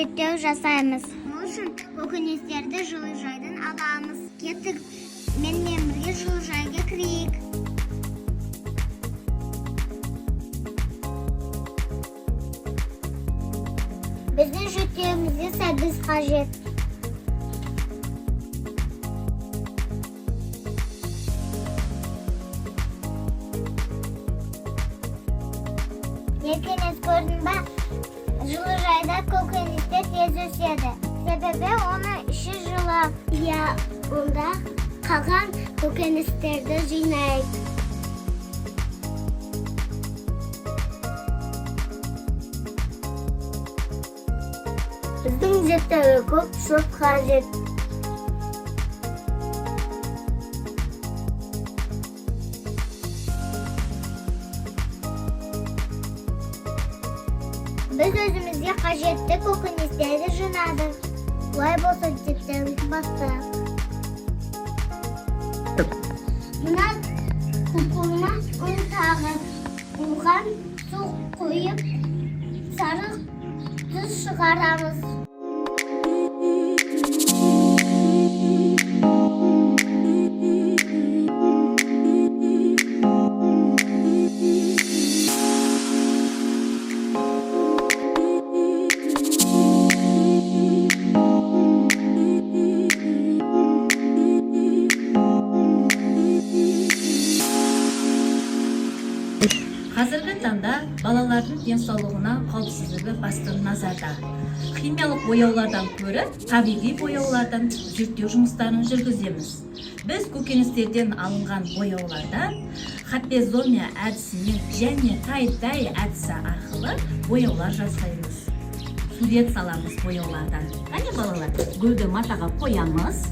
Зерттеу жасаймыз. Ол үшін көкөністерді жылыжайдан аламыз. Кеттік, менімен бірге жылыжайға кірейік. Біздің зерттеуімізге сәбіз қажет. Еркенес, көрдің ба? Жылыжайда көкөністер тез өседі. Себебі оның іші жылы. Иә, онда қалған көкөністерді жинайық. Біздің зерттеуге көп шөп қажет. Біз өзімізге қажетті көкөністерді жинадық. Олай болса, зерттеуді бастайық. Мына купонға ұнтағын, оған су құйып, сары түс шығарамыз. Қазіргі таңда балалардың денсаулығына қауіпсіздігі басты назарда. Химиялық бояулардан гөрі табиғи бояулардан зерттеу жұмыстарын жүргіземіз. Біз көкөністерден алынған бояулардан хапезомия әдісімен және тай-дай әдісі арқылы бояулар жасаймыз, сурет саламыз бояулардан. Қане, балалар, гүлді матаға қоямыз.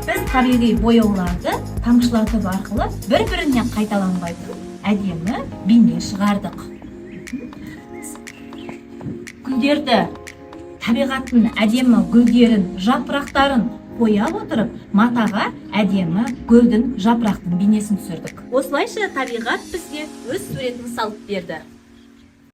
Біз табиғи бояуларды тамшылатып арқылы бір біріне қайталанбайтын әдемі бейне шығардық. Гүлдерді, табиғаттың әдемі гүлдерін, жапырақтарын қоя отырып, матаға әдемі гүлдің, жапырақтың бейнесін түсірдік. Осылайша табиғат бізге өз суретін салып берді.